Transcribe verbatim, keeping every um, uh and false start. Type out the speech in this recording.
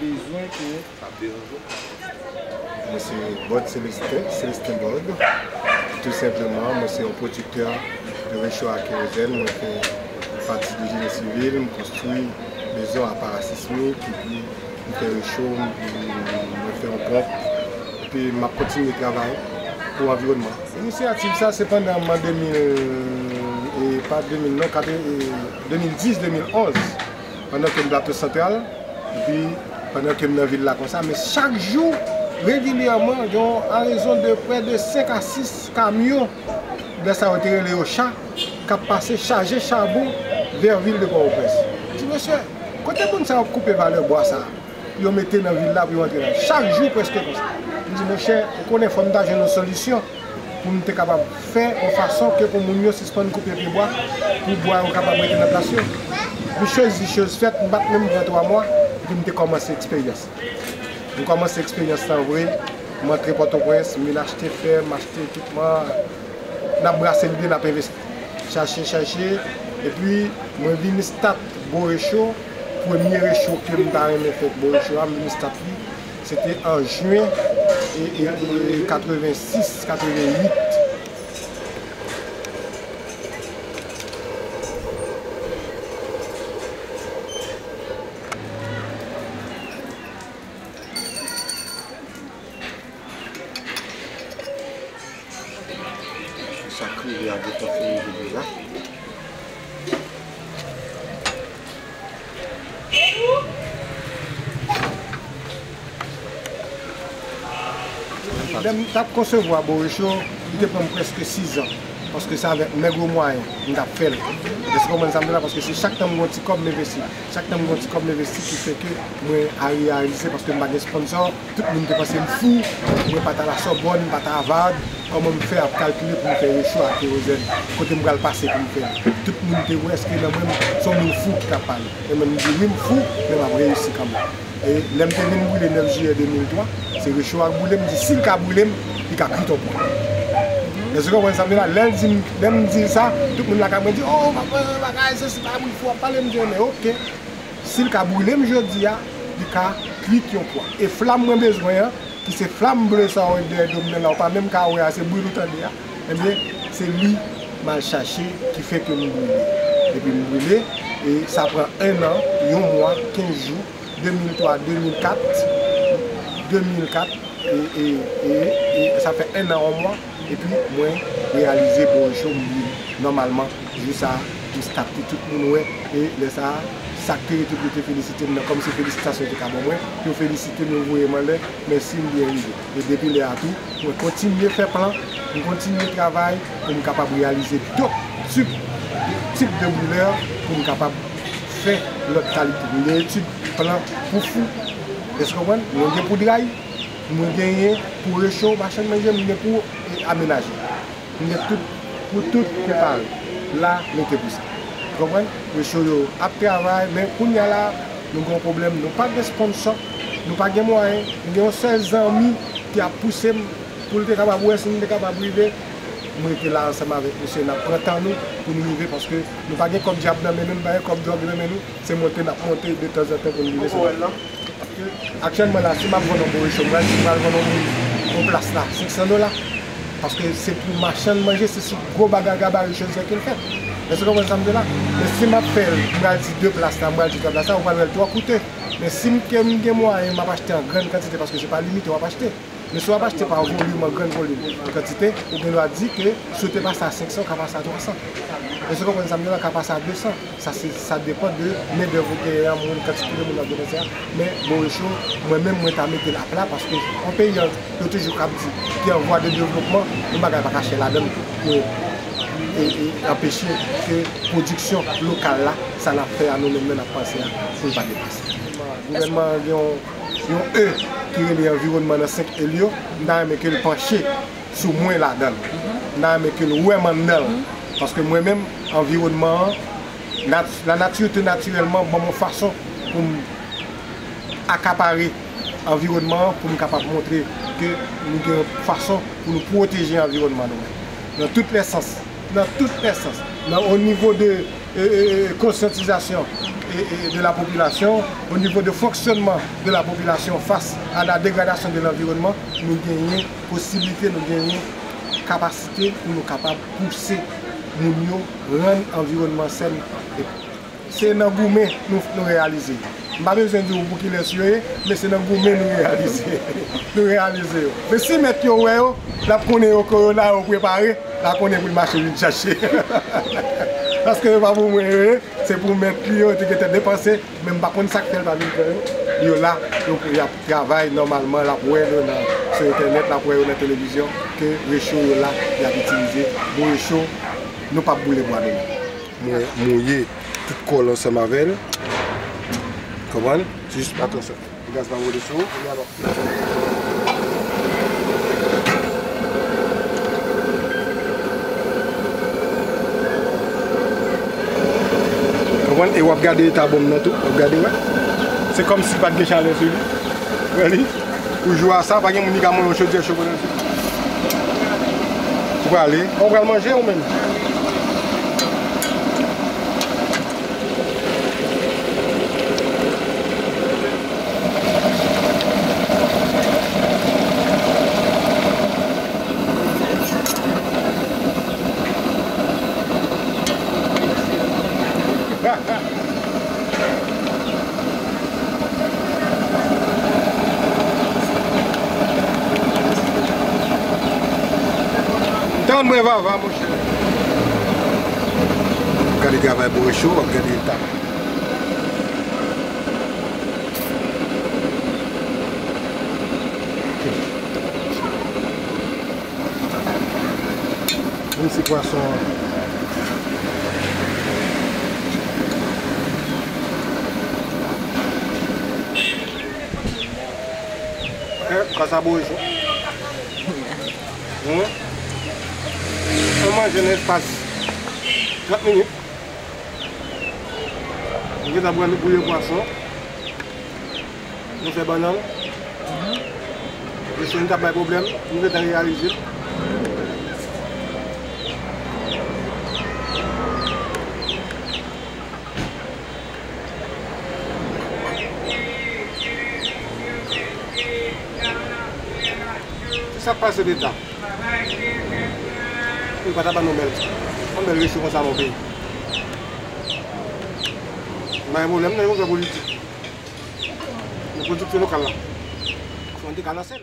Bezwen ke Mwen se Bòd Selestin, Selestin Bòd. Tou senpleman, mwen se yon pwodiktè de recho a kerozèn. Mwen fè pati de jeni sivil, mwen konstwi mezon a parasismik, epi mwen fè recho, mwen fè yon ponp. Epi m ap kontinye travay pou anviwònman. Inisyativ sa, se pandan an de mil, e pa de mil non, katre, e de mil dis, de mil onz, pandan ke m Plato Santral, epi pandan ke m nan vil la konsa, men chak jou, regilyèman, gen yon, a rezon de prè de senk a sis kamyon, lè sa yo te rele yo cha, k ap pase chaje chabon vè vil de Pòtoprens. M di, mesye, kote moun sa yo koupe valè bwa sa a? Pou yo mete nan vil la, pou yo antre la. Chak jou prèske konsa. M di, monchè, ou konnen fò m ta jwenn yon solisyon pou m te kapab fè yon fason ke pou moun yo sispann koupe pye bwa, pou bwa yo kapab rete nan plas yo. Di choz di, choz fèt, m pa t menm pran twa mwa, epi m te kòmanse eksperyans. M kòmanse eksperyans lan vre, m antre Pòtoprens, m vin achte fè, m achte ekipman, n ap brase lide, n ap envesti. Chache, chache, epi mwen vin stat Borecho, premye recho ke m ta renmen fè Borecho a, m vin stat li, se te an jen e, e, e, katrevensis, katrevenuit. Sa kriye a gentan fin rive deja. Lè m t ap konsevwa Borecho, li te pran m prèske sizan. Paske se avèk mèg mwayen m t ap fè l. Èske w konprann sa m di la? Paske se chak tan m gen yon ti kòb m envesti. Chak tan m gen yon ti kòb m envesti ki fè ke mwen a reyalize paske m pa gen sponsò. Tout moun te panse m fou, mwen pa t al a Sòbòn, m pa t al Avard, kòman m fè ap kalkile pou m fè recho a kerozèn, kote m pral pase pou m fè l. Tout moun te wè èske nan mwen m se yon moun fou ki t ap pale. E mwen m di wi m fou, men m ap reyisi kanmenm. E lè m te vin brile nèf jiyè de mil twa, se recho a k boule m, m di si l ka boule m, li ka kwit yon pwa. Èske w konprann sa m di la? Lè l di m, lè m di l sa, tout moun lakay mwen di, o, papa, bagay, se si pa moun fou ap pale, m di, men oke. Si l ka boule m jodi a, li ka kwit yon pwa. E flam mwen bezwen an, ki se flam ble sa w wè dèyè do m nan la, ou pa menm ka wè a, se bril ou tande a, ebyen, se li m al chache ki fè ke m brile. Epi m brile, e sa pran en an, yon mwa, kenz jou, de mil twa, de mil kat, de mil kat, e, e, e, e sa fè en an, yon mwa, epi mwen reyalize Borecho m li nòmalman, jou sa a, m stat li tout moun wè, e lè sa a, sa k te rete pou yo te felisite m nan, kòmsi felisitasyon yo te ka ban mwen, yo felisite m, yo voye m anlè, mèsi m byen rive. E depi lè a tou, mwen kontinye fè plan, m kontinye travay pou m kapab reyalize dòt tip, tip de boulè pou m kapab fè lòt kalite. M gen etid plan pou fou. Èske w konprann? Mwen gen pou dray, mwen genyen pou recho, machann manje, mwen gen pou, e, amenaje. Mwen gen tout, pou tout prepare. La, mete pou sa. Ou konprann? Recho yo ap travay, men kounye a la, nou gen yon pwoblèm, nou pa gen sponsò, nou pa gen mwayen, nou gen yon sèl zanmi ki ap pouse m pou l te kapab wè si nou te kapab rive. Mwen rete la ansanm avèk misye, n ap pran tan nou pou nou rive, paske nou pa gen kòb dyab nan men nou, nou pa gen kòb dwòg nan men nou, se monte n ap monte detanzantan pou nou rive sou. Aktyèlman la, si m ap vann yon Borecho, m pral di m pral vann yon moun yon plas la senk san dola. Paske se pou machann manje, se sou gwo bagay gabari choz ke l fèt. Èske w konprann sa m di la? Men si m ap fè l, m pral di de plas la, m pral di twa plas la, ou pral wè l twò koute. Men si m ke m gen mwayen, m ap achte an grann kantite, paske se pa limite w ap achte. Men si w ap achte pa volim, an grann volim, kantite, ou gen dwa di ke si w te pase a senk san, w ka pase a twa san. Èske w konprann sa m di la? Ka pase a de san. Sa se, sa depann de mendèv ou genyen an, moun, kantite de moun w ap depanse a. Men Borecho, mwen menm, mwen ta mete l apla, paske yon peyi an, yo toujou k ap di, ki an vwa de devlopman, yon bagay pa ka chè ladan l pou, e, e, anpeche ke pwodiksyon lokal la, sa n ap fè a, nou menm nan n ap panse a, pou l pa depase. Gouvènman an gen yon, yon E ki rele anviwònman nan senk E l yo, m ta renmen ke l panche sou mwen ladan l. M ta renmen ke l wè m anndan l. Paske mwen menm, anviwònman an, nat-, lanati tou natirèlman ban m yon fason pou m akapare anviwònman an, pou m kapab montre ke nou gen yon fason pou nou pwoteje anviwònman nou menm. Nan tout lè sans, nan tout lè sans, nan o nivo de, e, e, e, konsyantizasyon, e, e, de la population, au niveau de fonctionnement de la population face à la dégradation de l'environnement, nou genyen posiblite, nou genyen kapasite pou nou kapab pouse moun yo rann anviwònman sèn. Se nan goumen nou, nou reyalize. M pa bezwen di w pou kilès yo ye, men se nan goumen nou reyalize. Nou reyalize yo. Men si mèt yo wè yo, l ap konnen yo ke yo la, yo prepare, l ap konnen pou l mache vin chache. Paske yo pa pou mwen yo ye, se pou mèt li yo te gentan depanse, men m pa konn sa k fè l pa vin pran yo. Yo la, yo, y ap travay nòmalman, l ap wè yo nan, sou entènèt, l ap wè yo nan televizyon, ke recho yo la, y ap itilize. Bon recho, nou p ap boule bwa nou menm. Mwen mouye tout kò l ansanm avè l. Konprann? Jis atansyon. Gaz pa moute sou ou. Konprann? E w ap gade eta bonm nan tou. W ap gade, wè. Se kòmsi pa t gen chalè sou li. Wè li? Pou jou a sa, pa gen moun ki ka mouye yon chodyè cho pandan l fini. Ou prale? Ou pral manje ou menm? Tann mwen vava, monchè. W ap gade travay bò recho, w ap gade eta. Menm si pwason an. Eh, pa sa boure cho. Hum? Mwen manje nan espas trant minit. Mwen gentan bouye pwason. Nou fè bannann. Mesye, nou t ap bay pwoblèm, nou gentan reyalize l. Se sa k pase Leta. Yo pa ta ban nou bèl, yon bèl recho konsa nan yon peyi. M pa gen pwoblèm, non, yo fè politik. Men pwodiksyon lokal la. Fò n te ka lanse l.